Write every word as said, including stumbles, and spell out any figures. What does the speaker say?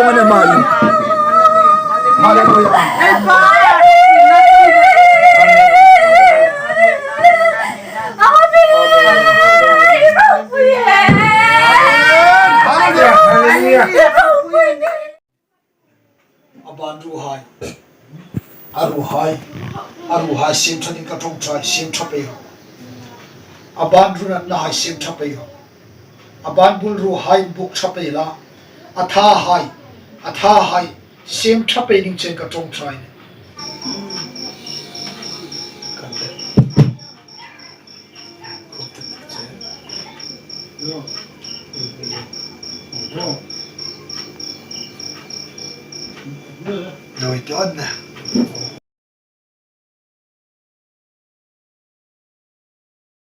Hallelujah. Hallelujah. A ban ruhai. A ruhai. A ruhai siem ṭha ding ka ṭawngṭai, siem ṭha pei rawh. A ban ru natnahai siem ṭha pei rawh. A ban bul ruhai buk ṭha pei la. A thahai. A thahai siem ṭha pei ding chen ka ṭawngṭai. Lui tuan na.